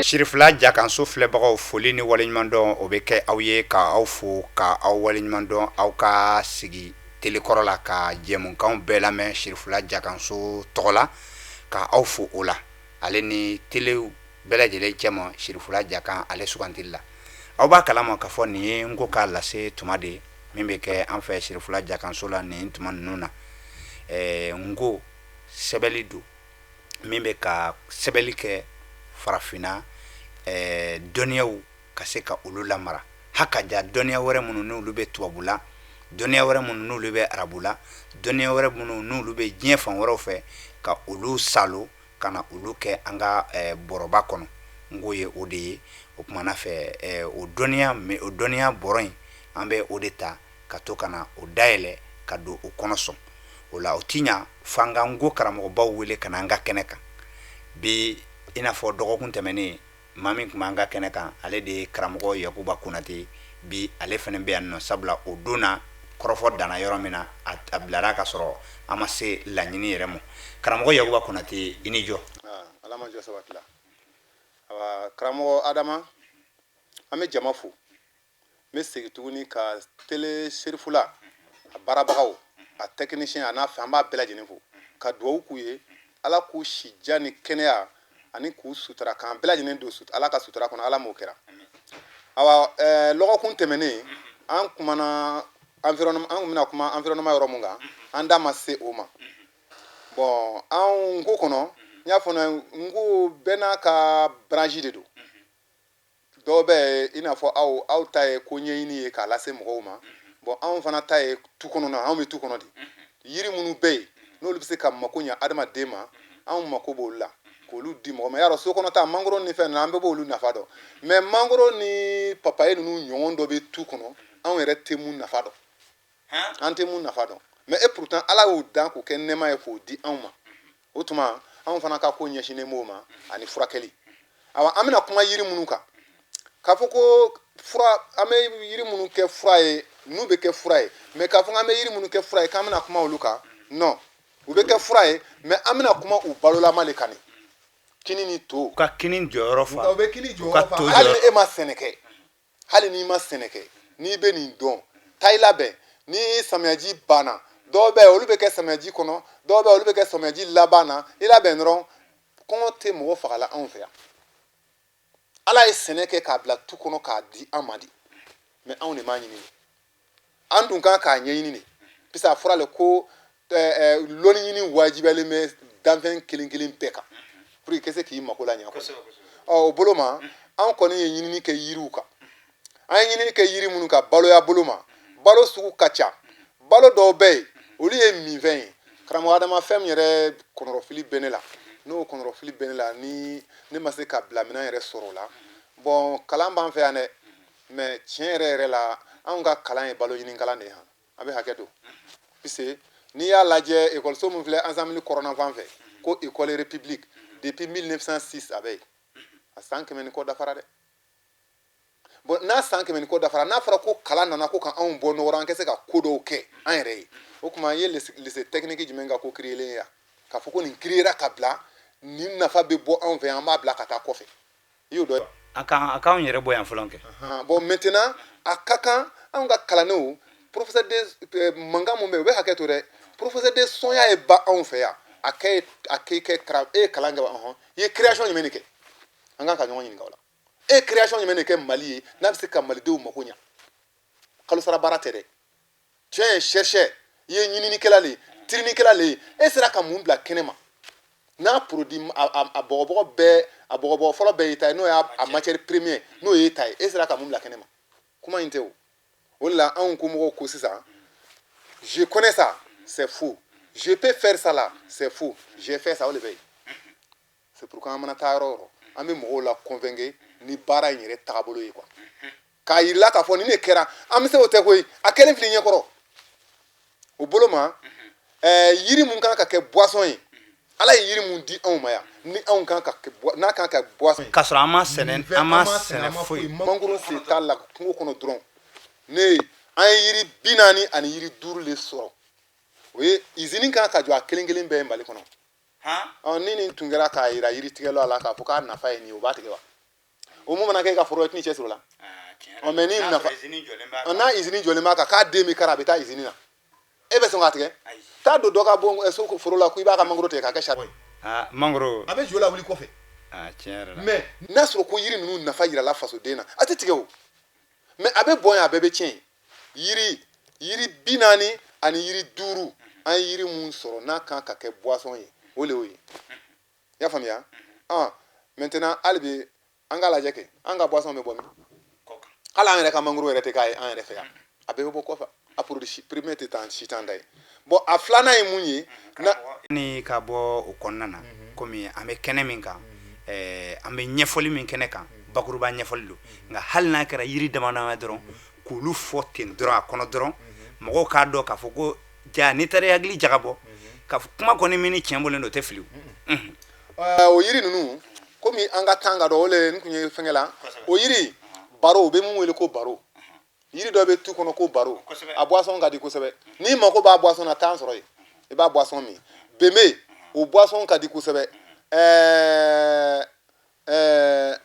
Sirifila Jakanso filɛbagaw, foli ni waleɲumandɔn o bɛ kɛ aw ye, ka aw fo, ka aw waleɲumandɔn aw ka sigi tele kɔrɔ la ka jɛmukanw bɛɛ lamɛn Sirifila Jakanso tɔgɔ la, ka aw fo o la, ale ni telew bɛɛ lajɛlen cɛma Sirifila Jakan ale sugantili la. Aw b'a kalama k'a fɔ nin ye Nko ka lase tuma de ye min bɛ kɛ an fɛ Sirifila Jakanso la nin tuma ninnu na. Nko sɛbɛli don min bɛ ka sɛbɛli kɛ farafinna dɔnniyaw ka se ka olu lamara, haka ja dɔnniya wɛrɛ minnu n'olu bɛ tubabu la, dɔnniya wɛrɛ minnu n'olu bɛ arabu la, dɔnniya wɛrɛ minnu n'olu bɛ diɲɛ fan wɛrɛw fɛ, ka olu salo ka na olu kɛ an ka bɔrɔba kɔnɔ. Nko ye o de ye. O kumana fɛ, o dɔnniya bɔrɔ in, an bɛ o de ta ka to ka na o dayɛlɛ ka don o kɔnɔ sɔn o la. O ti ɲa f'an ka Nko karamɔgɔbaw wele ka na an ka kɛnɛ kan bi. I n'a fɔ dɔgɔkun tɛmɛnen, maa min tun b'an ka kɛnɛ kan, ale de ye karamɔgɔ Yakuba Konate. Bi ale fana bɛ yan nɔ, sabula o don na kɔrɔfɔ danna yɔrɔ min na, a bilara ka sɔrɔ an ma se laɲini yɛrɛ ma. Karamɔgɔ Yakuba Konate, i ni jɔ. Ala ma jɔ sabati la. Awa, karamɔgɔ Adama, an bɛ jama fo. N bɛ segin tuguni ka tele Serifula a baarabagaw, a technicien, a n'a fɛ, an b'a bɛɛ lajɛlen fo ka dugawu k'u ye, Ala k'u si jan ni kɛnɛya ani k'u sutura, k'an bɛɛ lajɛlen don Ala ka sutura kɔnɔ. Ala m'o kɛra. Awa, lɔgɔkun tɛmɛnen, an kumana environnement, an kun bɛna kuma environnement yɔrɔ mun kan, an da ma se o ma. Bon, anw ko kɔnɔ, n y'a fɔ n ko bɛɛ n'a ka branche de don. Dɔw bɛ i n'a fɔ aw, aw ta ye ko ɲɛɲini ye k'a lase mɔgɔw ma. Bon, anw fana ta ye tu kɔnɔna, anw bɛ tu kɔnɔ de. Yiri minnu bɛ yen n'olu bɛ se ka mako ɲɛ adamaden ma, anw mako b'olu la k'olu di mɔgɔ ma. Yarɔ, so kɔnɔ ta, mangoro ni fɛn ninnu, an bɛɛ b'olu nafa dɔn, mais mangoro ni papaye ninnu ɲɔgɔn dɔ bɛ tu kɔnɔ, anw yɛrɛ tɛ mun nafa dɔn, an tɛ mun nafa dɔn. Mais et pourtant Ala y'o dan k'o kɛ nɛɛma ye k'o di anw ma. O tuma anw fana ka ko ɲɛsinnen b'o ma ani furakɛli. Awa, an bɛna kuma yiri minnu kan, k'a fɔ ko fura, an bɛ yiri minnu kɛ fura ye, n'u bɛ kɛ fura ye, mais k'a fɔ k'an bɛ yiri minnu kɛ fura ye, k'an bɛna kuma olu kan, non, u bɛ kɛ fura ye, mais an bɛna kuma u balolama de kan, kini ni to. U ka kini jɔyɔrɔ fa. U bɛ kini jɔyɔrɔ fa. Hali ni e ma sɛnɛ kɛ, hali n'i ma sɛnɛ kɛ, n'i bɛ nin dɔn, taa i labɛn ni samiyaji banna. Dɔw bɛ yen, olu bɛ kɛ samiyaji kɔnɔ, dɔw bɛ yen, olu bɛ kɛ samiyaji laban na. I labɛn dɔrɔn. Kɔngɔ tɛ mɔgɔ fagala anw fɛ yan. Ala ye sɛnɛ kɛ k'a bila tu kɔnɔ k'a di an ma de, mais anw de m'a ɲini. An dun kan k'a ɲɛɲini de, puisque a fɔra le ko lɔnni ɲini wajibiyalen bɛ danfɛn kelen kelen bɛɛ kan pour que i ka se k'i mako laɲɛ. Ɔ, o bolo ma, an kɔni ye ɲinini kɛ yiriw kan. An ye ɲinini kɛ yiri minnu kan baloya bolo ma, balo sugu ka ca. Balo dɔw bɛ yen, olu ye minfɛn ye. Karamɔgɔ Adama, fɛn min yɛrɛ kɔnɔrɔfili bɛ ne la, n'o kɔnɔrɔfili bɛ ne la, ni ne ma se ka bila minɛn yɛrɛ sɔrɔ o la. Bon, kalan b'an fɛ yan dɛ, mais tiɲɛ yɛrɛ yɛrɛ la, anw ka kalan ye balo ɲini kalan de ye. Han, an bɛ hakɛ to, puisque n'i y'a lajɛ, ekɔliso min filɛ ensemble kɔrɔnafan fɛ ko école république, depuis 1906 a bɛ yen, a san 100 ni kɔ dafara dɛ. Bon, n'a san 100 ni kɔ dafara, n'a fɔra ko kalan nana ko ka anw bɔ nɔgɔ, an ka se ka ko dɔw kɛ an yɛrɛ ye, o tuma an ye lycée technique jumɛn ka ko créer yan k'a fɔ ko nin créer ka bila, nin nafa bɛ bɔ anw fɛ yan, an b'a bila ka taa kɔfɛ? I y'o dɔn. A kan a k'anw yɛrɛ bɔ yan fɔlɔ kɛ. Bon, maintenant a ka kan anw ka kalandenw, professeur de mankan mun bɛ yen, u bɛ hakɛ to dɛ. Professeur de sɔnya ye ba anw fɛ yan. A kɛ a kɛ kɛ kara e ye kalan kɛ wa? Ɔhɔn, i ye création jumɛn de kɛ? An kan ka ɲɔgɔn ɲininka o la. E ye création jumɛn de kɛ Mali ye n'a bɛ se ka malidenw mako ɲa? Kalo sara baara tɛ dɛ. Tu es un chercheur, i ye ɲininikɛla le ye, tirinikɛla le ye. E sera ka mun bila kɛnɛ ma n'a produit a bɔgɔbɔgɔ bɛɛ, a bɔgɔbɔgɔ fɔlɔ bɛɛ y'i ta ye, n'o y'a a matière première, n'o y'e ta ye, e sera ka mun bila kɛnɛ ma? Kuma in tɛ o. O de la anw ko mɔgɔw ko sisan: je connais ça, c'est faux, je peux faire ça là, c'est faux, j'ai fait ça. O de bɛ yen. C'est pourquoi an mana taa yɔrɔ o yɔrɔ, an bɛ mɔgɔw la convaincre ni baara in yɛrɛ tagabolo ye quoi, k'a yirila k'a fɔ nin de kɛra, an bɛ se o tɛ koyi, a kɛlen filɛ ɲɛkɔrɔ. O bolo ma, yiri mun kan ka kɛ boisson ye, Ala ye yiri mun di anw ma yan, ni anw kan ka kɛ, n'a kan ka boisson ye. K'a sɔrɔ an ma sɛnɛ, an ma sɛnɛ foyi. Mangoro sen t'a la kungo kɔnɔ dɔrɔn. Ne an ye yiri 45 de sɔrɔ. O ye usine kan ka jɔ a kelen kelen bɛɛ ye Mali kɔnɔ. Ɔ, ni nin tun kɛra k'a yira yiritigɛlaw la k'a fɔ k'a nafa ye nin ye, o b'a tigɛ wa? O mun mana kɛ e ka foro ye, i tɛn'i cɛsiri o la. Ɔ, mais ni nafa n'a usine jɔlen b'a kan, k'a den bɛ kari, a bɛ taa usine na, e bɛ sɔn k'a tigɛ? Taa don dɔ ka bon so foro la ko i b'a ka mangoro tigɛ k'a kɛ charbon ye. Mangoro a bɛ jo lawuli kɔfɛ. Tiɲɛ yɛrɛ la. Mais n'a sɔrɔ ko yiri ninnu nafa yirala fasoden na, a tɛ tigɛ o. Mais a bɛ bɔn yan, a bɛɛ bɛ tiɲɛ. Yiri 40 ani yiri 5, an ye yiri mun sɔrɔ n'a kan ka kɛ boisson ye, o le y'o ye. I y'a faamuya? Ah, maintenant hali bi an k'a lajɛ kɛ, an ka boisson bɛ bɔ min? Hali an yɛrɛ ka mangoro yɛrɛ tɛ k'a ye an yɛrɛ fɛ yan, a bɛɛ bɛ bɔ kɔfɛ. A produit premier tɛ taa si t'an da ye. Bon, a filanan ye mun ye? Na ni ka bɔ o kɔnɔna na, komi an bɛ kɛnɛ min kan, an bɛ ɲɛfɔli min kɛnɛ kan, bakuruba ɲɛfɔli don. Nka hali n'a kɛra yiri dama dama dɔrɔn, k'olu fɔ ten dɔrɔn a kɔnɔ dɔrɔn, mɔgɔw k'a dɔn k'a fɔ ko ja n'i taara i hakili jagabɔ k'a fɔ kuma kɔni min ni tiɲɛ bɔlen don, o tɛ fili. O yiri ninnu, komi an ka tan ka dɔn, o le n tun ye fɛnkɛ la. O yiri baro, u bɛ mun wele ko baro, yiri dɔ bɛ tu kɔnɔ ko baro, a boisson ka di kosɛbɛ. N'i mako b'a boisson na, taa sɔrɔ yen, i b'a boisson min. Beme, o boisson ka di kosɛbɛ. ɛɛ ɛɛ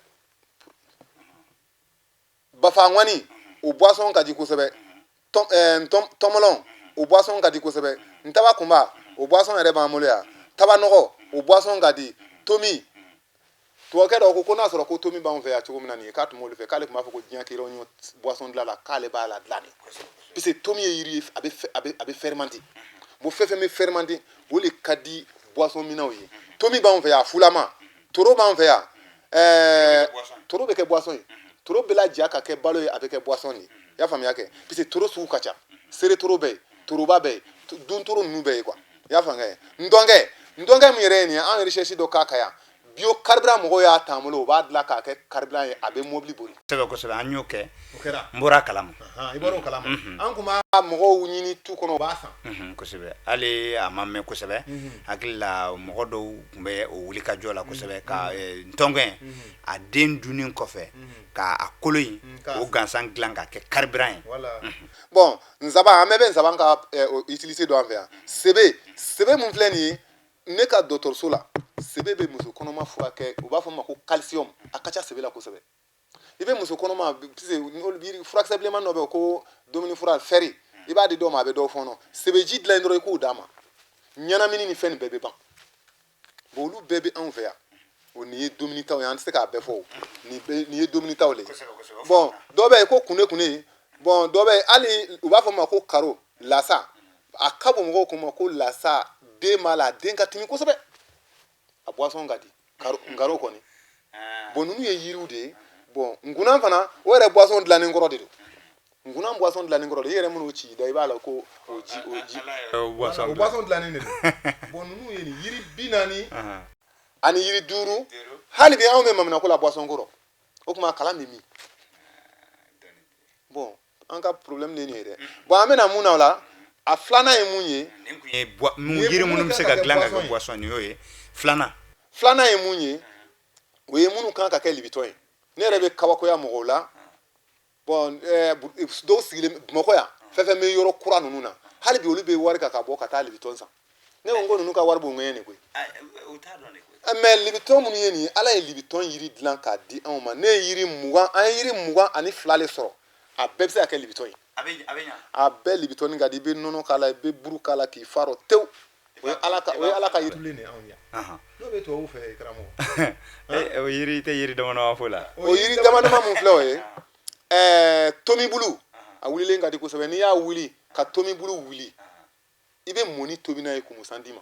bafaŋɔni, o boisson ka di kosɛbɛ. Tɔmɔlɔn, o boisson ka di kosɛbɛ. Ntaba kunba, o boisson yɛrɛ b'an bolo yan. Tabanɔgɔ, o boisson ka di. Tomi, tubabukɛ dɔ ko n'a sɔrɔ ko tomi b'anw fɛ yan cogo min na nin ye, k'a tun b'olu fɛ, k'ale tun b'a fɔ ko diɲɛ kelen ɲɔ boisson dilan la, k'ale b'a la dilan de, parce que tomi ye yiri ye, a bɛ fermenter. Bon, fɛn fɛn bɛ fermenter, o de ka di boisson minnaw ye. Tomi b'anw fɛ yan, a fulama. Toro b'anw fɛ yan. Toro bɛ kɛ boisson ye, toro bɛ laja ka kɛ balo ye, a bɛ kɛ boisson de ye. I y'a faamuya kɛ? Parce que toro sugu ka ca, seere toro bɛ yen, toroba bɛ yen, dun toro ninnu bɛ yen quoi. I y'a faamuya? Ntɔnkɛ, ntɔnkɛ min yɛrɛ ye nin ye, an recherche dɔ k'a kan yan, biocarburant mɔgɔw y'a t'an bolo, u b'a dilan k'a kɛ carburant ye, a bɛ mobili boli. Kosɛbɛ kosɛbɛ, an y'o kɛ. O kɛra. N bɔra a kalama. I bɔra o kalama. An tun b'a mɔgɔw ɲini tu kɔnɔ, u b'a san. Kosɛbɛ, hali a ma mɛn kosɛbɛ, hakili la mɔgɔ dɔw tun bɛ o wuli ka jɔ la kosɛbɛ, ka ntɔnkɛ a den dunni kɔfɛ, ka a kolo in o gansan dilan k'a kɛ carburant ye. Bon, nsaban, an bɛɛ bɛ nsaban ka utiliser dɔn an fɛ yan. Sebe, sebe mun filɛ nin ye, ne ka dɔgɔtɔrɔso la, sebe bɛ muso kɔnɔma furakɛ, u b'a fɔ ma ko calcium, a ka ca sebe la kosɛbɛ. I bɛ muso kɔnɔma, furakisɛ bilenman dɔ bɛ yen ko dumuni fura fer, i b'a di dɔw ma, a bɛ dɔw fɔɔnɔ. Sebeji dilan dɔrɔn, i k'o d'a ma, ɲɛnamini ni fɛn nin bɛɛ bɛ ban. Bon, olu bɛɛ bɛ anw fɛ yan. O nin ye dumuni taw ye, an tɛ se k'a bɛɛ fɔ o. Nin ye dumuni taw le ye. Bon, dɔ bɛ yen ko kune kune. Bon, dɔ bɛ yen hali u b'a fɔ ma ko karo lasa, a ka bon mɔgɔw ko ma ko lasa den b'a la, a den ka timi kosɛbɛ, a boisson ka di, nkaro kɔni. Bon, ninnu ye yiriw de ye. Bon, nkunan fana, o yɛrɛ boisson dilannen kɔrɔ de don. Nkunan boisson dilannen kɔrɔ de, i yɛrɛ min'o ci da, i b'a la ko o ji, o ji o boisson dilannen de don. Bon, ninnu ye nin yiri 40 ani yiri 5. Hali bi anw bɛ maminako la boisson kɔrɔ, o tuma kalan bɛ min? Bon, an ka problème de ye nin ye dɛ. Bon, an bɛna mun na o la? A filanan ye mun ye? Nin kun ye yiri minnu bɛ se ka dilan ka kɛ boisson, nin y'o ye. Filanan. Filanan ye mun ye? O ye minnu kan ka kɛ Lipton ye. Ne yɛrɛ bɛ kabakoya mɔgɔw la. Bon, dɔw sigilen Bamakɔ yan, fɛn fɛn bɛ yɔrɔ kura ninnu na, hali bi olu bɛ wari ka bɔ ka taa Lipton san. Ne ko n ko ninnu ka wari b'o ŋɛɲɛ de koyi. Mais Lipton minnu ye nin ye, Ala ye Lipton yiri dilan k'a di anw ma. Ne ye yiri 20, an ye yiri 22 de sɔrɔ, a bɛɛ bɛ se ka kɛ Lipton ye. A bɛɛ Lipton ka di. I bɛ nɔnɔ k'a la, i bɛ buru k'a la, k'i fa rɔ tewu. O ye Ala ka yiri de anw ye. N'o bɛ tubabuw fɛ, karamɔgɔ. O yiri tɛ yiri dama dama fo la. O yiri dama dama mun filɛ, o ye tomibulu, a wulilen ka di kosɛbɛ. N'i y'a wuli ka tomibulu wuli, i bɛ mɔni tobi n'a ye, kumusan d'i ma.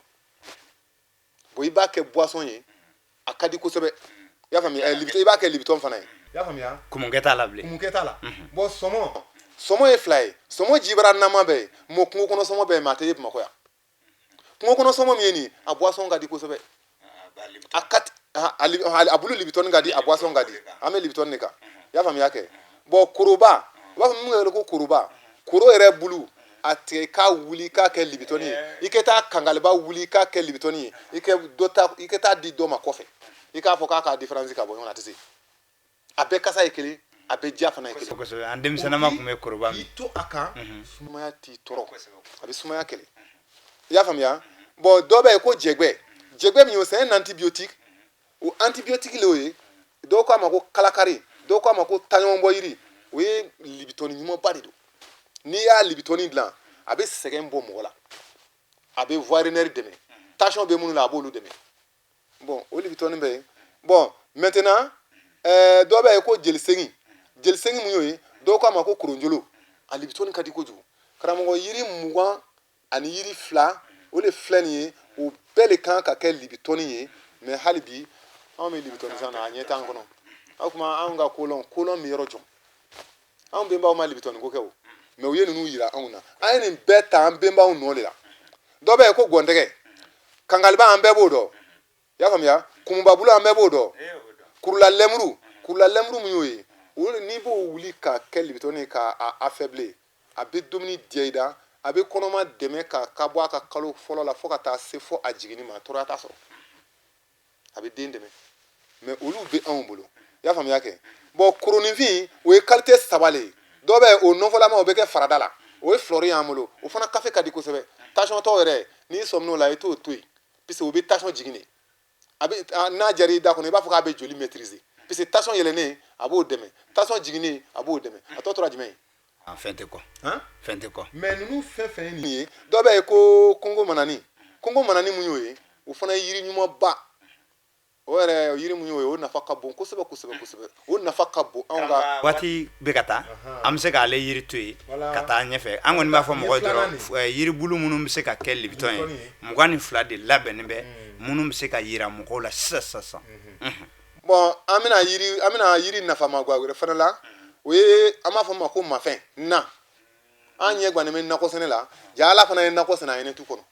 Bon, i b'a kɛ boisson ye, a ka di kosɛbɛ. I y'a faamuya? I b'a kɛ Lipton fana ye. I y'a faamuya? Kumukɛ t'a la bilen. Kumukɛ t'a la. Bon, sɔmɔ, sɔmɔ ye fila ye. Sɔmɔ jibara nama bɛ yen, mɔ kungo kɔnɔ sɔmɔ bɛ yen, mais a tɛ ye Bamakɔ yan. Kungo kɔnɔ sɔmɔ min ye nin ye, a boisson ka di kosɛbɛ. A ka a bulu Lipton ka di, a boisson ka di. An bɛ Lipton de kan. I y'a faamuya kɛ? Bon, koroba, u b'a fɔ min wele ko koroba, koro yɛrɛ bulu, a tigɛ k'a wuli k'a kɛ Lipton ye. I kɛ taa kangaliba wuli k'a kɛ Lipton ye, i kɛ dɔ ta, i kɛ taa di dɔ ma kɔfɛ, i k'a fɔ k'a k'a différence ka bɔ ɲɔgɔn na, a tɛ se. A bɛɛ kasa ye kelen, a bɛɛ diya fana ye kelen. Kosɛbɛ, an denmisɛnninma tun bɛ koroba min. K'i to a kan, sumaya t'i tɔɔrɔ, a bɛ sumaya kɛlɛ. I y'a faamuya? Bon, dɔ bɛ yen ko jɛgbɛ. Jɛgbɛ min ye, c'est un antibiotique. O antibiotique le y'o ye. Dɔw k'a ma ko kalakari. Dɔw k'a ma ko taɲɔgɔnbɔ yiri. O ye libitɔni ɲumanba de don. N'i y'a libitɔni dilan, a bɛ sɛgɛn bɔ mɔgɔ la, a bɛ voie urinaire dɛmɛ, tension bɛ minnu la, a b'olu dɛmɛ. Bon, o libitɔni bɛ yen. Bon, maintenant, dɔ bɛ yen ko jelisegin. Jelisegin mun y'o ye? Dɔw k'a ma ko koronjolo. A libitɔni ka di kojugu. Karamɔgɔ, yiri 22, o de filɛ nin ye. O bɛɛ de kan ka kɛ libitɔni ye. Mais hali bi, anw bɛ libitɔni san na, a ɲɛ t'an kɔnɔ. O tuma, anw ka kolɔn kolɔn bɛ yɔrɔ jɔn? Anw bɛnbaw ma libitɔni ko kɛ o, mais u ye ninnu yira anw na. An ye nin bɛɛ ta an bɛnbaw nɔ de la. Dɔ bɛ yen ko gɔntɛgɛ, kankaliba, an bɛɛ b'o dɔn. I y'a faamuya? Kumubabulu, an bɛɛ b'o dɔn. Kurula lɛmuru, kurula lɛmuru mun y'o ye? O n'i b'o wuli ka kɛ libitɔni ye k'a affaiblir, a bɛ dumuni diya i da, a bɛ kɔnɔma dɛmɛ ka bɔ a ka kalo fɔlɔ la fo ka taa se fo a jiginni ma, tɔɔrɔya t'a sɔrɔ, a bɛ den dɛmɛ. Mais olu bɛ anw bolo. I y'a faamuya kɛ? Bon, koroninfin, o ye qualité saba le ye. Dɔ bɛ yen, o nɔfɔlama, o bɛ kɛ farada la, o ye fleur y'an bolo. O fana kafe ka di kosɛbɛ. Tension tɔ yɛrɛ, n'i sɔmin'o la, i t'o to yen, puisque o bɛ tension jigin de. A bɛ, n'a diyara i da kɔnɔ, i b'a fɔ k'a bɛ joli maîtriser, puisque tension yɛlɛnnen, a b'o dɛmɛ, tension jiginnen, a b'o dɛmɛ. A tɔ tora jumɛn ye? A fɛn tɛ kɔ, fɛn tɛ kɔ. Mais ninnu fɛn fɛn ye nin ye, dɔ bɛ yen ko kongo manani. Kongo manani mun y'o ye? O fana ye yiri ɲumanba. O yɛrɛ, yiri mun y'o ye, o nafa ka bon kosɛbɛ kosɛbɛ kosɛbɛ. O nafa ka bon anw ka. Waati bɛ ka taa, an bɛ se k'ale yiri to yen ka taa ɲɛfɛ. An kɔni b'a fɔ mɔgɔw ye dɔrɔn, yiribulu minnu bɛ se ka kɛ libitɔn ye, 22 de labɛnnen bɛ, minnu bɛ se ka yira mɔgɔw la sisan sisan. Bon, an bɛna yiri nafama wɛrɛ fana la. O ye, an b'a fɔ ma ko mafɛn na. An ɲɛ gannen bɛ nakɔ sɛnɛ la. Ja, Ala fana ye nakɔ sɛnɛ a ye ne tu kɔnɔ.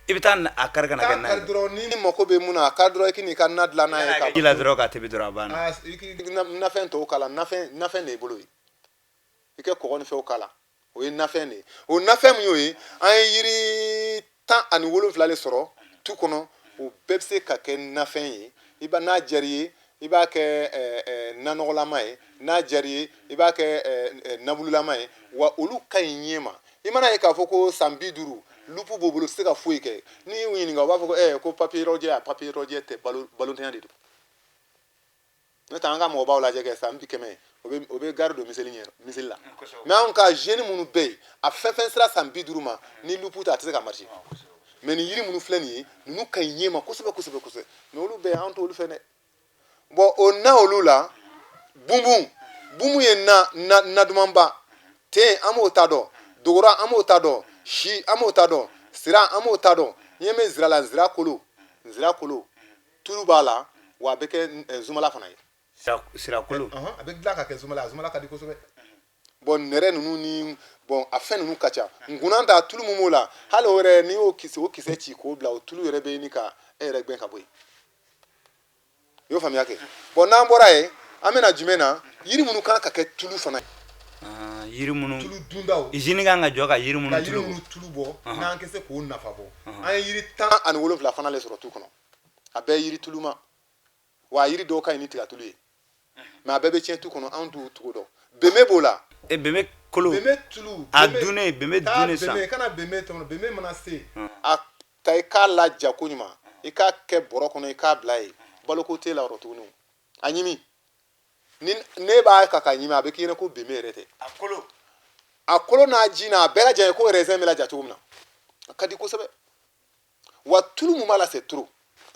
I bɛ taa a kari ka na kɛ na ye dɔrɔn. Ni mako bɛ mun na, a kari dɔrɔn, i k'i ka na dilan n'a ye. Ka ji la dɔrɔn, ka tobi dɔrɔn, a banna. I k'i nafɛn tɔw k'a la. Nafɛn de y'i bolo ye. I kɛ kɔgɔ ni fɛnw k'a la, o ye nafɛn de ye. O nafɛn mun y'o ye? An ye yiri 17 de sɔrɔ tu kɔnɔ. O bɛɛ bɛ se ka kɛ nafɛn ye. I b'a, n'a diyar'i ye, i b'a kɛ nanɔgɔlama ye. N'a diyar'i ye, i b'a kɛ nabululama ye. Wa olu ka ɲi ɲɛ ma. I mana ye k'a fɔ ko san 50, loupe b'o bolo, se ka foyi kɛ. N'i y'u ɲininka, u b'a fɔ ko ko papier rɔjɛ. A papier rɔjɛ tɛ, balo balontanya de don. N'o tɛ, an ka mɔgɔbaw lajɛ kɛ san 100, o bɛ gari don miseli ɲɛ, miseli la. Mais anw ka jeune minnu bɛ yen, a fɛn fɛn sera san 50 ma, ni loupe tɛ, a tɛ se ka marcher. Mais nin yiri minnu filɛ nin ye, ninnu ka ɲi ɲɛ ma kosɛbɛ kosɛbɛ kosɛbɛ. Mais olu bɛɛ, an t'olu fɛ dɛ. Bon, o na, olu la, bunbun, bunbun ye na dumanba ten. An b'o ta dɔn. Dogora, an b'o ta dɔn. Si, an b'o ta dɔn. Sira, an b'o ta dɔn. Ɲɛ bɛ zira la, zira kolo, zira kolo tulu b'a la. Wa a bɛ kɛ zumala fana ye. Sirakolo. A bɛ dilan ka kɛ zumala. A zumala ka di kosɛbɛ. Bon, nɛrɛ ninnu ni, bon, a fɛn ninnu ka ca. Nkunan ta, tulu mun b'o la, hali o yɛrɛ, n'i y'o kisɛ, o kisɛ ci k'o bila, o tulu yɛrɛ bɛ ɲini ka e yɛrɛ gɛn ka bɔ yen. I y'o faamuya kɛ? Bon, n'an bɔra yen, an bɛna jumɛn na? Yiri minnu kan ka kɛ tulu fana ye. Yiri minnu tulu dundaw. Usine kan ka jɔ ka yiri minnu ka yiri minnu tulu bɔ, n'an tɛ se k'o nafa bɔ. An ye yiri 17 fana le sɔrɔ tu kɔnɔ. A bɛɛ ye yiri tuluma. Wa a yiri dɔw ka ɲi ni tigatulu ye, mais a bɛɛ bɛ tiɲɛ tu kɔnɔ, anw t'u cogo dɔn. Beme b'o la. E, beme kolo. Beme tulu. A dunnen, beme dunnen san. Beme kana, beme tɔmɔ. Beme mana se, a ta, i k'a laja ko ɲuman, i k'a kɛ bɔrɔ kɔnɔ, i k'a bila yen. Baloko t'e la yɔrɔ tuguni. A ɲimi ni ne b'a ka ka ɲimi, a bɛ k'i ɲɛna ko beme yɛrɛ tɛ. A kolo. A kolo n'a ji n'a bɛɛ lajɛlen, ko raisin bɛ laja cogo min na, a ka di kosɛbɛ. Wa tulu mun b'a la, c'est trop.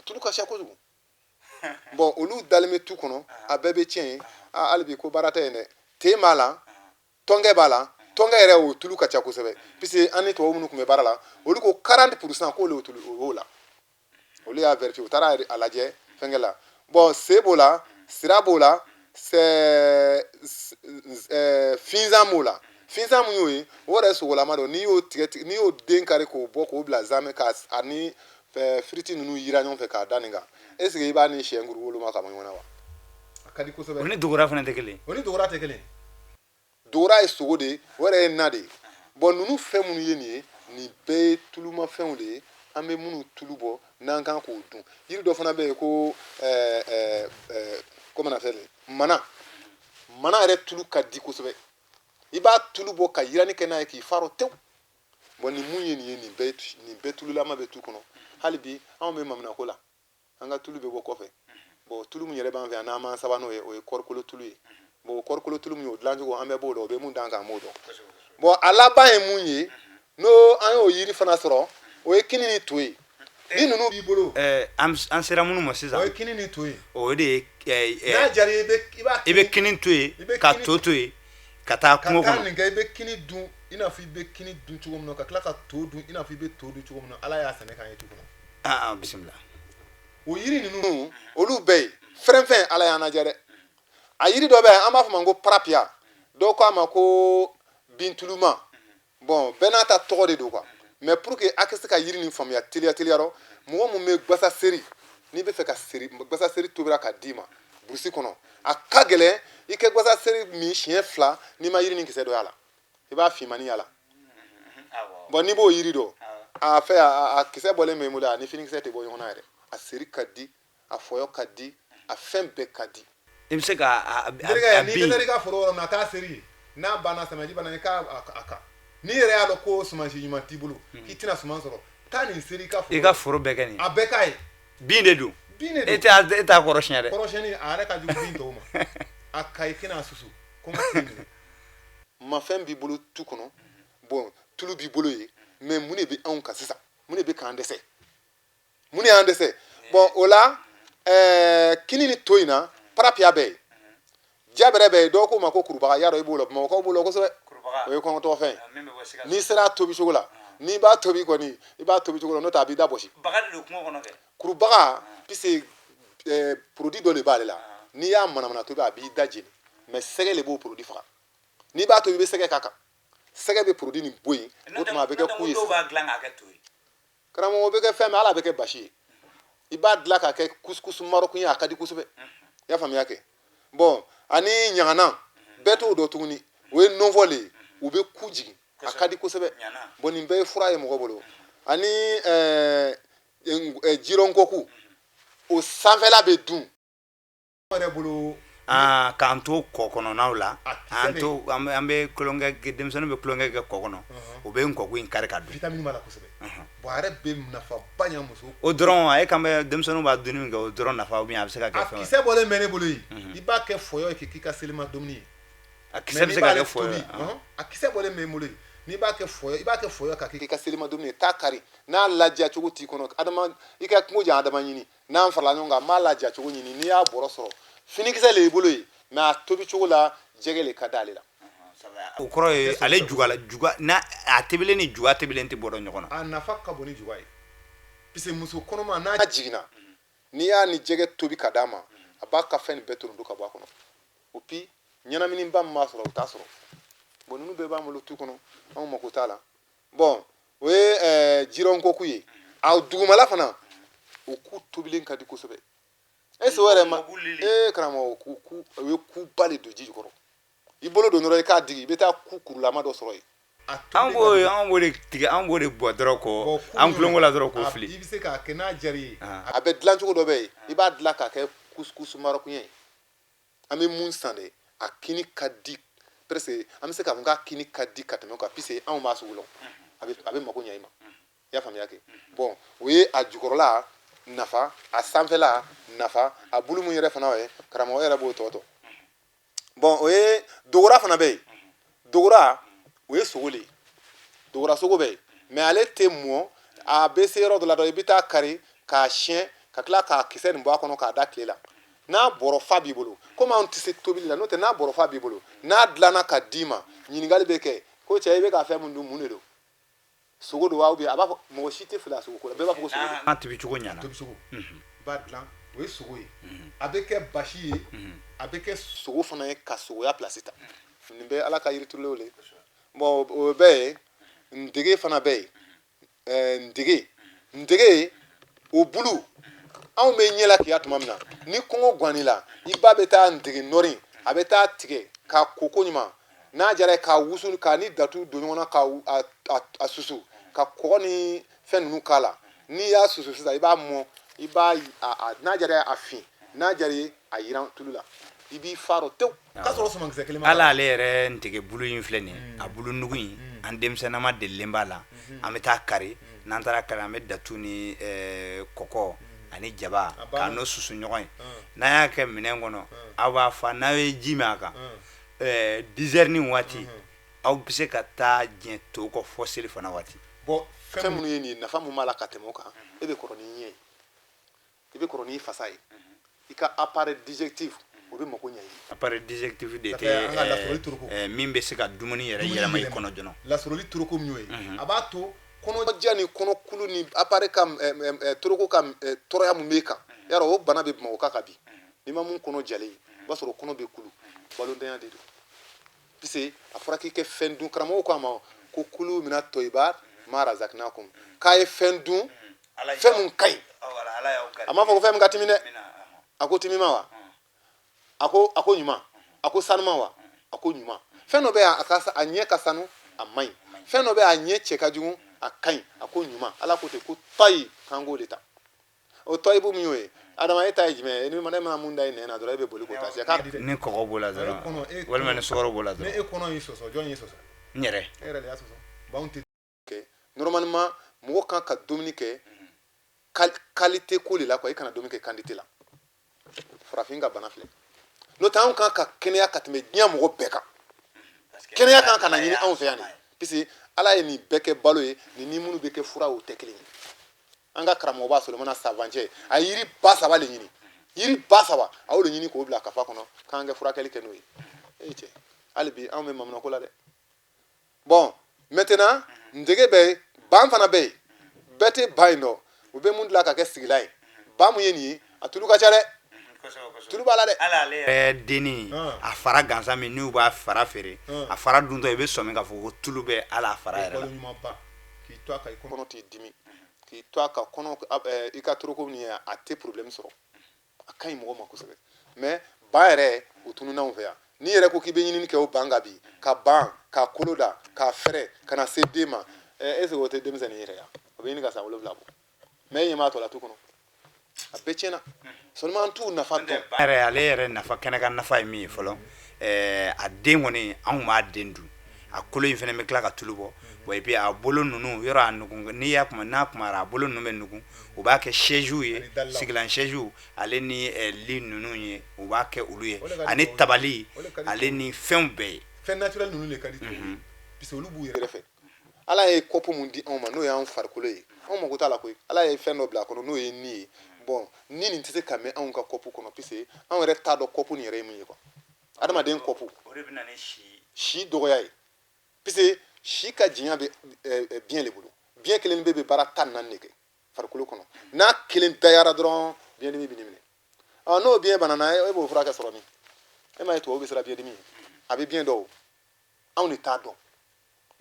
Tulu ka ca kojugu. Bon, olu dalen bɛ tu kɔnɔ, a bɛɛ bɛ tiɲɛ ye. Hali bi, ko baara tɛ yen dɛ. Ten b'a la, tɔnkɛ b'a la. Tɔnkɛ yɛrɛ, o tulu ka ca kosɛbɛ, puisque an ni tubabu minnu tun bɛ baara la, olu ko 40 % k'olu tulu o y'o la. Olu y'a vérifier, u taara a lajɛ fɛnkɛ la. Bon, se b'o la, sira b'o la, sɛ finzan b'o la. Finzan mun y'o ye? O yɛrɛ sogolama don. N'i y'o tigɛ, n'i y'o den kari k'o bɔ k'o bila zamɛ, ka ani firiti ninnu yira ɲɔgɔn fɛ k'a da nin kan, est ce que i b'a ni sɛ nkuru woloma ka bɔ ɲɔgɔn na wa? A ka di kosɛbɛ. O ni dogora fana tɛ kelen. O ni dogora tɛ kelen. Dogora ye sogo de ye, o yɛrɛ ye na de ye. Bon, ninnu fɛn minnu ye nin ye, nin bɛɛ ye tulumafɛnw de ye, an bɛ minnu tulu bɔ n'an kan k'o dun. Yiri dɔ fana bɛ yen ko ɛɛ ɛɛ comment on appelle, mana. Mana yɛrɛ tulu ka di kosɛbɛ. I b'a tulu bɔ ka yiranni kɛ n'a ye k'i farɔ tewu. Bon, nin mun ye nin ye, nin bɛɛ tululama bɛ tu kɔnɔ. Hali bi, anw bɛ maminako la, an ka tulu bɛ bɔ kɔfɛ. Bon, tulu min yɛrɛ b'an fɛ yan, n'an m'an saba n'o ye, o ye kɔɔrikolo tulu ye. Bon, kɔɔrikolo tulu min, o dilancogo an bɛɛ b'o dɔn, o bɛ mun d'an kan, an b'o dɔn. Bon, a laban ye mun ye, n'o an y'o yiri fana sɔrɔ, o ye kini ni to ye. Ni ninnu b'i bolo, An sera minnu ma sisan, o ye kini ni to ye. O de ye n'a diyara i ye, i b'a i bɛ kini to yen, i bɛ ka kini to to yen, ka taa ka kungo taa kɔnɔ. Nin kɛ, i bɛ kini dun i n'a fɔ i bɛ kini dun cogo min na, ka tila ka to dun i n'a fɔ i bɛ to dun cogo min na. Ala y'a sɛnɛ k'an ye tu kɔnɔ. Ah ah, bisimila. O yiri ninnu, olu bɛɛ ye fɛn fɛn, Ala y'an lajɛ dɛ. A yiri dɔ bɛ yen, an b'a fɔ ma ko parapia, dɔw ko a ma ko bintuluma. Bon, bɛɛ n'a ta tɔgɔ de don quoi. Mais pour que a ka se ka yiri nin faamuya teliya teliya rɔ, mɔgɔ mun bɛ gbasa seri, n'i bɛ fɛ ka seri, gbasa seri tobira ka d'i ma burusi kɔnɔ, a ka gɛlɛn i kɛ gbasa seri min siɲɛ 2 n'i ma yiri nin kisɛ dɔ y'a la, i b'a finmani y'a la. Bon, n'i b'o yiri dɔn, a fɛ a kisɛ bɔlen bɛ n bolo, a ni finikisɛ tɛ bɔ ɲɔgɔn na yɛrɛ. A seri ka di, a fɔyɔ ka di, a fɛn bɛɛ ka di. I bɛ se ka a Terikɛ, a n'i bin dɛsɛra i ka foro yɔrɔ min na, taa seri. N'a banna, samiyaji banna, i k'a a kan. N'i yɛrɛ y'a dɔn ko sumansi ɲuman t'i bolo, k'i tɛna suman sɔrɔ, taa nin seri i ka foro. I ka foro bɛɛ kɛ nin. A bɛɛ k'a ye. Bin de don. Bin de E don. tɛ, e t'a kɔrɔ siɲɛ dɛ. Kɔrɔsiyɛnni, a yɛrɛ ka jugu bin tɔw ma. A ka i kɛnɛ, a susu kɔngɔ t'i minɛ. Mafɛn b'i bolo tu kɔnɔ, bon, tulu b'i bolo yen, mais mun de bɛ anw kan sisan? Mun de bɛ k'an dɛsɛ? Mun de y'an dɛsɛ? Bon, o la, kini ni to in na, parapia bɛ yen, jabɛrɛ bɛ yen, dɔw k'o ma ko kurubaga. Y'a dɔn i b'o la, bamakɔkaw b'o la kosɛbɛ. O ye kɔngɔtɔ fɛn ye. N'i sera a tobi cogo la, n'i b'a tobi kɔni, i b'a tobi cogo la, n'o tɛ a b'i da bɔsi. Baga de don kungo kɔnɔ kɛ. Kurubaga, puisque produit dɔ de b'ale la, n'i y'a manamana tobi, a b'i da jeni, mais sɛgɛ de b'o produit faga. N'i b'a tobi, i bɛ sɛgɛ k'a kan, sɛgɛ bɛ produit nin bɔ yen, o tuma a bɛ kɛ ku ye sisan. B'a dilan k'a kɛ to ye. Karamɔgɔ, o bɛ kɛ fɛn min, hali a bɛ kɛ basi ye. I b'a dilan k'a kɛ couscous marocain ye, a ka di kosɛbɛ. I y'a faamuya kɛ? Bon, ani ɲagana, bɛɛ t'o dɔn tuguni, o ye nɔnfɔ le ye, u bɛ ku jigin, a ka di kosɛbɛ. Bon, nin bɛɛ ye fura ye mɔgɔ bolo. Ani jironkoku, o sanfɛla bɛ dun yɛrɛ bolo. Aa, k'an to kɔ kɔnɔnaw la, A kisɛ an bɛ to an bɛ tulonkɛ, denmisɛnninw bɛ tulonkɛ kɛ kɔ kɔnɔ, u bɛ nkɔku in kari ka dun. Vitamine b'a la kosɛbɛ. Bon, a yɛrɛ bɛ nafaba ɲa muso. O dɔrɔn, a ye kan bɛ denmisɛnninw b'a dunni min kɛ, o dɔrɔn nafa, ou bien a bɛ se ka kɛ A fɛn wɛrɛ. kisɛ bɔlen bɛ ne bolo yen, i b'a kɛ fɔyɔ ye k'i ka selima dumuni ye. A kisɛ bɛ se ka kɛ fɔyɔ ye. A kisɛ bɔlen bɛ n bolo yen, n'i b'a kɛ fɔyɔ, i b'a kɛ fɔyɔ ka k'i ka selima dumuni ye. Taa kari, n'a laja cogo t'i kɔnɔ, adama i ka kungo jan, adama ɲini, n'an farala ɲɔgɔn kan, n b'a laja cogo ɲini. N'i y'a bɔrɔ sɔrɔ, finikisɛ le y'i bolo yen, mais a tobi cogo la, jɛgɛ le ka d'ale la. O kɔrɔ ye ale juga la, juga n'a a tebilen ni juga tebilen tɛ bɔ dɔn ɲɔgɔn na. A nafa ka bon ni juga ye, puisque muso kɔnɔma n'a jiginna, n'i y'a ni jɛgɛ tobi ka d'a ma, a b'a ka fɛn nin bɛɛ toronto ka bɔ a kɔnɔ. O puis ɲɛnaminiba min b'a sɔrɔ, o t'a sɔrɔ. Bon, ninnu bɛɛ b'an bolo tu kɔnɔ, anw mako t'a la. Bon, o ye jironkoku ye. A dugumala fana, o ku tobilen ka di kosɛbɛ. Est ce que o yɛrɛ ma ee karamɔgɔ, o ku o ye kuba de don ji jukɔrɔ. I bolo don dɔrɔn, i k'a digi, i bɛ taa ku kurulama dɔ sɔrɔ yen. An b'o de tigɛ, an b'o de bɔ dɔrɔn kɔ an tulonko la dɔrɔn k'o fili. I bɛ se k'a kɛ n'a diyara i ye. A bɛ dilan cogo dɔ bɛ yen, i b'a dilan k'a kɛ couscous marocain ye. An bɛ mun san dɛ, a kini ka di presque, an bɛ se k'a fɔ k'a kini ka di ka tɛmɛ o kan, puisque anw b'a sugu lɔn, a bɛ mako ɲɛ i ma. I y'a faamuya kɛ? Bon, o ye a jukɔrɔla nafa, a sanfɛla nafa, a bulu mun yɛrɛ fana ye, karamɔgɔ yɛrɛ b'o tɔ tɔ. Bon, o ye dogora fana bɛ yen. Dogora, o ye sogo le ye, dogora sogo bɛ yen, mais ale tɛ mɔ. A bɛ se yɔrɔ dɔ la dɔrɔn, i bɛ taa kari k'a siyɛn, ka tila k'a kisɛ nin bɔ a kɔnɔ k'a da tile la. N'a bɔrɔ fa b'i bolo, komi anw tɛ se tobili la, n'o tɛ n'a bɔrɔ fa b'i bolo, n'a dilanna ka d'i ma, ɲininkali bɛ kɛ ko cɛ, i bɛ ka fɛn min dun, mun de don? Sogo don wa? Ou bien a b'a fɔ mɔgɔ si tɛ fili a sogo ko la, bɛɛ b'a fɔ ko sogo don. N'a tobi cogo ɲɛna. Tobi sogo, i b'a dilan, o ye sogo ye, a bɛ kɛ basi ye, a bɛ kɛ sogo fana ye ka sogoya place ta. Nin bɛɛ Ala ka yiri turulenw le. Bon, o bɛ yen, ndege fana bɛ yen. Ndege o bulu, anw bɛ ɲɛ la kiya tuma min na, ni kɔngɔ ganni la, i ba bɛ taa ndege nɔri, a bɛ taa tigɛ k'a ko ko ɲuman, n'a diyara ye, k'a wusu, k'a ni datu don ɲɔgɔn na, k'a a susu, ka kɔgɔ ni fɛn ninnu k'a la. N'i y'a susu sisan, i b'a mɔ, i b'a a n'a diyara ye, a fin, n'a diyara ye, a yiran tulu la, i b'i fa rɔ tewu k'a sɔrɔ sumankisɛ kelen ma. Ala, ale yɛrɛ ntege bulu in filɛ nin ye, a bulu nugu in, an denmisɛnnama delilen b'a la. An bɛ taa kari, n'an taara kari, an bɛ datu ni kɔkɔ Ani jaba k'a n'o susu ɲɔgɔn ye. N'a y'a kɛ minɛn kɔnɔ, aw b'a fa, n'aw ye ji min a kan 10 heures ni waati, aw bɛ se ka taa jɛ to kɔ fɔ seli fana waati. Bon, fɛn minnu ye nin ye, nafa mun b'a la ka tɛmɛ o kan, e bɛ kɔrɔ n'i ɲɛ ye, i bɛ kɔrɔ n'i fasa ye, i ka appareil digestif, o bɛ mako ɲɛ i ye. Appareil digestif de Ça fait an ka lasɔrɔli toroko. Tɛ min bɛ se ka dumuni yɛrɛ yɛlɛma i kɔnɔ joona. Lasɔrɔli toroko min y'o ye, a b'a to kɔnɔja ni kɔnɔkulu ni appareil ka toroko ka tɔɔrɔya mun b'e kan, yarɔ o bana bɛ Bamakɔ kan bi. N'i ma mun kɔnɔ jalen ye, i b'a sɔrɔ kɔnɔ bɛ kulu, balontanya de don, puisque a fɔra k'i kɛ fɛn dun. Karamɔgɔw ko a ma ko kulu mina tɔyiba ma razakinakum, k'a ye fɛn dun, fɛn mun ka ɲi. A m'a fɔ ko fɛn min ka timi dɛ. A ko timima wa? A ko ɲuman, a ko sanuma wa? A ko ɲuman. Fɛn dɔ bɛ yan, a ka a ɲɛ ka sanu, a man ɲi. Fɛn dɔ bɛ yan, a ɲɛ cɛ ka jugu, a ka ɲi. A ko ɲuman. Ala ko ten ko tɔyi, k'an k'o de ta. O tɔyibu min y'o ye, Adama, e ta ye jumɛn ye? Ni mana, e mana mun da i nɛn na dɔrɔn, e bɛ boli k'o ta sisan k'a Ni kɔgɔ b'o la E dɔrɔn kɔnɔ, e walima ni sukaro b'o la ni dɔrɔn. E kɔnɔ y'i sɔsɔ, jɔn y'i sɔsɔ? N yɛrɛ. E yɛrɛ de y'a sɔsɔ. Bon, anw tɛ kɛ. Normalement, mɔgɔ kan ka dumuni kɛ qualité ko de la quoi. I kana dumuni kɛ quantité la. Farafin ka bana filɛ, n'o tɛ anw kan ka kɛnɛya ka tɛmɛ diɲɛ mɔgɔ bɛɛ kan. Kɛnɛya kan ka na ɲini anw fɛ yan de, puisque Ala ye nin bɛɛ kɛ balo ye. Nin ni minnu bɛ kɛ fura ye, o tɛ kelen ye. An ka karamɔgɔba Solomana Savancɛ, a ye yiri 3000 de ɲini, yiri 3000, a y'o de ɲini k'o bila kafa kɔnɔ k'an kɛ furakɛli kɛ n'o ye. E cɛ, hali bi anw bɛ maminako la dɛ. Bon, maintenant, ndege bɛ yen, ban fana bɛ yen. Bɛɛ tɛ ban in dɔn. U bɛ mun dilan ka kɛ sigilan ye? Ba mun ye nin ye, a tulu ka ca dɛ, tulu b'a la dɛ. Hali ale yɛrɛ denni, a fara gansan min n'u b'a fara feere, a fara duntɔ, i bɛ sɔmi k'a fɔ ko tulu bɛ hali a fara yɛrɛ balo la. ɲuman ba k'i to a kan i kɔnɔ Kɔnɔ t'i dimi k'i to a kan, kɔnɔ i ka toroko min ye, a tɛ problème sɔrɔ, a ka ɲi mɔgɔ ma kosɛbɛ. Mais ba yɛrɛ, o tununna anw fɛ yan. N'i yɛrɛ ko k'i bɛ ɲinini kɛ o ban kan bi, ka ban k'a kolo da k'a fɛrɛ ka na se den ma, est ce que o tɛ denmisɛnnin yɛrɛ ya? O bɛ ɲini ka san 7 bɔ, mais e ɲɛ b'a tɔ la tu kɔnɔ, a bɛɛ tiɲɛna. Seulement an t'u nafa dɔn. Yɛrɛ, ale yɛrɛ nafa, kɛnɛ ka nafa ye min ye fɔlɔ, a den kɔni, anw b'a den dun. A kolo in fana bɛ tila ka tulu bɔ. Bon, et puis a bolo ninnu yɔrɔ, a nugu, n'i y'a kuma n'a kumara, a bolo ninnu bɛ nugu, u b'a kɛ chaise ye. Ani dalilaw. Sigilan chaise, ale ni lit ninnu ye, u b'a kɛ olu ye. O de ka di Ani tubabu ye. tabali, O de ka di ale ni fɛnw bɛɛ ye. Fɛn naturel ninnu de ka di tubabu ye, puisque olu b'u yɛrɛ yɛrɛ fɛ. Ala ye kɔpu mun di anw ma, n'o y'an farikolo ye, anw mako t'a la koyi. Ala ye fɛn dɔ bila a kɔnɔ, n'o ye ni ye. Bon, ni nin tɛ se ka mɛn anw ka kɔpu kɔnɔ, puisque anw yɛrɛ t'a dɔn kɔpu nin yɛrɛ ye mun ye quoi. Adamaden kɔpu O de bɛ na ni si si dɔgɔya ye, puisque si ka jinya bɛ biɲɛ de bolo. Biɲɛ kelen bɛ baara 14 de kɛ farikolo kɔnɔ. N'a kelen dayara dɔrɔn, biɲɛdimi bɛ n'i minɛ. Ɔ, n'o biɲɛ banana, e b'o furakɛ sɔrɔ min? E m'a ye tubabu bɛ siran biɲɛdimi ye, a bɛ biɲɛ dɔw, anw de t'a dɔn.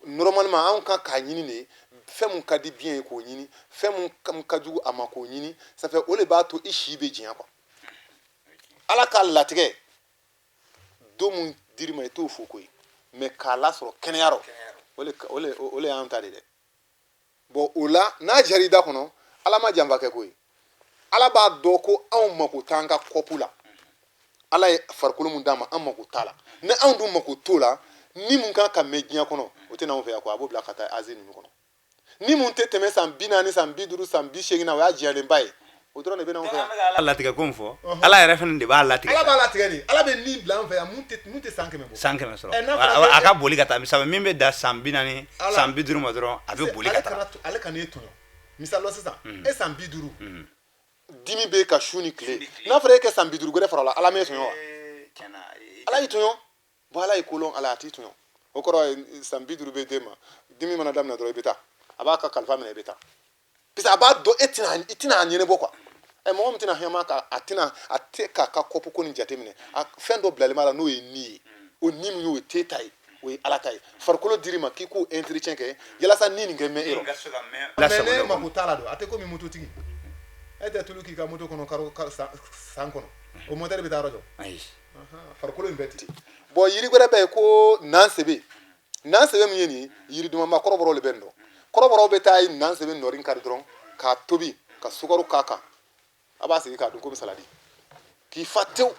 Normalement, anw kan k'a ɲini de, fɛn mun ka di biɲɛ ye k'o ɲini, fɛn mun ka jugu a ma k'o ɲini. Ça fait o de b'a to i si bɛ janya quoi. Ala k'a latigɛ, don mun dir'i ma, i t'o fo koyi, mais k'a lasɔrɔ kɛnɛya rɔ, o le y'an ta de dɛ. Bon, o la, n'a jar'i da kɔnɔ, Ala ma janfa kɛ koyi. Ala b'a dɔn ko anw mako t'an ka kɔpu la. Ala ye farikolo mun d'an ma, an mako t'a la. Ni anw dun mako t'o la, ni mun kan ka mɛn diɲɛ kɔnɔ, o tɛ n'anw fɛ yan quoi. A b'o bila ka taa Asie ninnu kɔnɔ. Ni mun tɛ tɛmɛ san 40, san 50, san 80 na, o y'a jiyalenba ye, o dɔrɔn de bɛ n'anw fɛ yan. Ala latigɛ ko min fɔ, Ala yɛrɛ fana de b'a latigɛ. Ala b'a latigɛ de. Ala bɛ ni bila an fɛ yan mun tɛ san 100 bɔ. San 100 sɔrɔ. N'a fɔra A ka boli ka taa, misali min bɛ da san 40, Ala- san 50 ma dɔrɔn, a bɛ boli ka ale taa. Kana ale ka n'e tɔɲɔ. Misali la sisan, e san 50, Dimi bɛ ka su ni tile. N'a fɔra e kɛ san 50 wɛrɛ fara o la, Ala m'e tɔɲɔ wa? Ala y'i tɔɲɔ. Bon, Ala ye kolon, Ala a t'i tɔɲɔ. O kɔrɔ ye san 50 bɛ d'e ma, dimi mana daminɛ dɔrɔn, i bɛ taa, a b'a ka kalifa minɛ, i bɛ taa, parce que a b'a dɔn e tɛna, i tɛna a ɲɛnabɔ quoi. Ɛ, mɔgɔ min tɛna hɛma ka, a tɛna, a tɛ k'a ka kɔpu ko nin jateminɛ, a fɛn dɔ bilalen b'a la, n'o ye ni ye. O ni min ye, o ye t'e ta ye, o ye Ala ta ye. Farikolo dir'i ma k'i k'o entretien kɛ yalasa ni nin kɛ mɛn e rɔ. Mais ne mako t'a la don. A tɛ komi mototigi, e tɛ tulu k'i ka moto kɔnɔ karo san kɔnɔ, o moteur bɛ taa yɔrɔ jɔ? Ayi. Farikolo in bɛɛ ten. Bon, yiri wɛrɛ bɛ yen ko nansebe. Nansebe min ye nin ye, yiri dumanba, kɔrɔbɔrɔw de bɛ nin dɔn. Kɔrɔbɔrɔw bɛ taa nansebe nɔri kari dɔrɔn k'a tobi ka sukaro k'a kan, a b'a sigi k'a dun komi saladi, k'i fa tewu.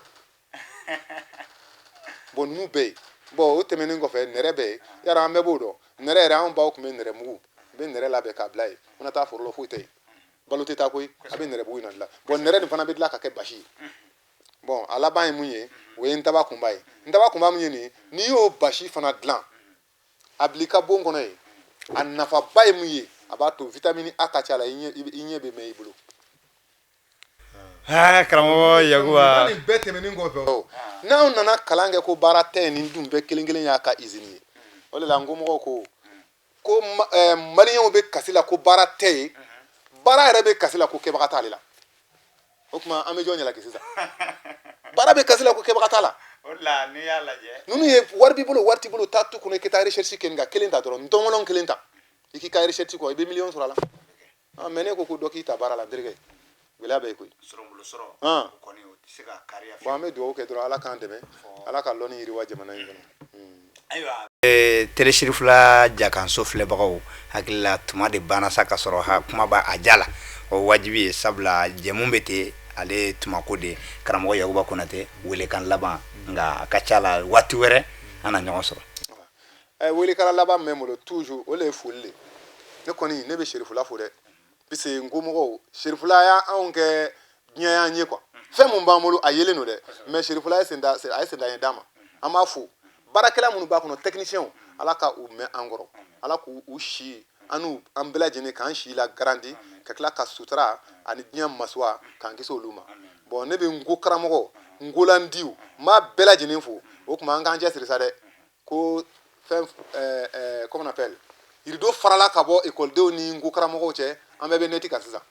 Bon, ninnu bɛ yen. Bon, o tɛmɛnen kɔfɛ, nɛrɛ bɛ yen. Yara, an bɛɛ b'o dɔn nɛrɛ yɛrɛ. Anw baw tun bɛ nɛrɛ mugu, u bɛ nɛrɛ labɛn k'a bila yen. U mana taa foro la, foyi tɛ yen. Balo tɛ taa koyi, a bɛ nɛrɛbugu in na dilan. Bon, nɛrɛ nin fana bɛ dilan ka kɛ basi ye. Bon, a laban ye mun ye? O ye ntaba kunba ye. Ntaba kunba mun ye nin ye? N'i y'o basi fana dilan, a bila i ka bon kɔnɔ yen. A nafaba ye mun ye? A b'a to vitamine A ka ca la, i ɲɛ bɛ mɛn i bolo. Karamɔgɔ Yakuba. Nin bɛɛ tɛmɛnen kɔfɛ, n'anw nana kalan kɛ ko baara tɛ yen, nin dun bɛɛ kelen kelen y'a ka usine ye. O de la n ko mɔgɔw ko maliyɛnw bɛ kasi la ko baara tɛ yen, baara yɛrɛ bɛ kasi la ko kɛbaga t'ale la. O tuma an bɛ jɔn jalaki sisan? Baara bɛ kasi la ko kɛbaga t'a la. O de la n'i y'a lajɛ, ninnu ye wari b'i bolo, wari t'i bolo, taa tu kɔnɔ, i ka taa recherche kɛ. Nin ka kelen ta dɔrɔn, ntɔngɔnɔ kelen ta, i k'i ka recherche kɔ, i bɛ miliyɔn sɔrɔ a la. Ah, mais ne ko ko dɔ k'i ta baara la, n terikɛ, gɛlɛya bɛ yen koyi. Sɔrɔbolo sɔrɔ, o kɔni o tɛ se ka kariya. Bon, an bɛ dugawu kɛ dɔrɔn, Ala k'an dɛmɛ, Ala ka lɔnni yiriwa jamana in kɔnɔ. Ayiwa, Télé Sirifila jakanso filɛbagaw, hakili la tuma de banna sa ka sɔrɔ ha kuma b'a a ja la. O wajibi ye, sabula jɛmu bɛ ten, ale tumako de. Karamɔgɔ Yakuba Konatɛ, welekan laban, nka a ka ca la waati wɛrɛ an na ɲɔgɔn sɔrɔ. Welekan laban min bɛ n bolo toujours, o de ye foli de. Ne kɔni, ne bɛ Serifula fo dɛ, puisque n ko mɔgɔw, Serifula y'anw kɛ diɲɛ y'an ye quoi. Fɛn mun b'an bolo, a yelen don dɛ, mais Serifula ye senda, a ye senda ye d'an ma. An b'a fo. Baarakɛla minnu b'a kɔnɔ, technicien, Ala ka u mɛn an kɔrɔ, Ala k'u u si an n'u an bɛɛ lajɛlen k'an si la garanti, ka tila ka sutura ani diɲɛ masuwa k'an kisi olu ma. Bon, ne bɛ n ko karamɔgɔ n kolandiw, n b'a bɛɛ lajɛlen fo. O tuma an k'an cɛsiri sa dɛ, ko fɛn comment on appelle, rideau farala ka bɔ ekɔlidenw ni n ko karamɔgɔw cɛ, an bɛɛ bɛ neti kan sisan.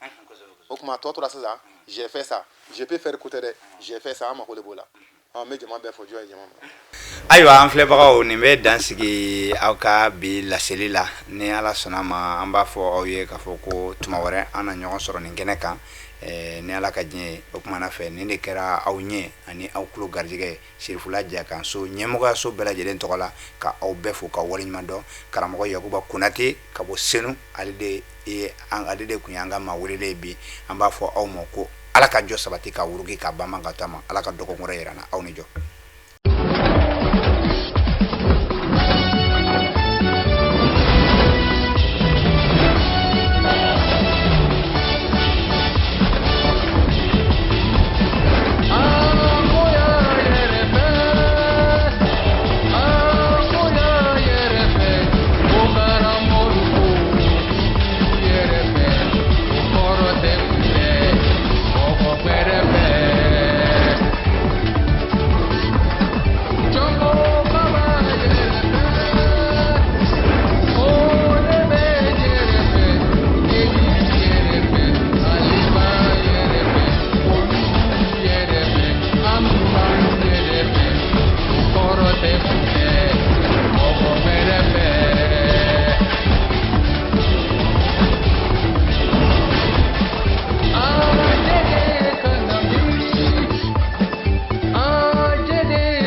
O tuma tɔ tora sisan, j'ai fait ça, je peux faire, ko tɛ dɛ, j'ai fait ça, an mako de b'o la. An bɛ jama bɛɛ fɔ, jɔn ye jama ma. Ayiwa, an filɛbagaw, nin bɛ dan sigi aw ka bi laseli la. Ni Ala sɔnna ma, an b'a fɔ aw ye k'a fɔ ko tuma wɛrɛ an na ɲɔgɔn sɔrɔ nin kɛnɛ kan, ni Ala ka diɲɛ ye. O kumana fɛ, nin de kɛra aw ɲɛ ani aw tulo garijɛgɛ ye, Sirifula Jakanso ɲɛmɔgɔyaso bɛɛ lajɛlen tɔgɔ la, ka aw bɛɛ fo ka waleɲuman dɔn. Karamɔgɔ Yakuba Konate ka bɔ Senu, ale de tun ye an ka maa welelen ye bi. An b'a fɔ aw ma ko Ala ka jɔ sabati ka wuruki ka banban ka taama. Ala ka dɔgɔkun wɛrɛ yira an na. Aw ni jɔ.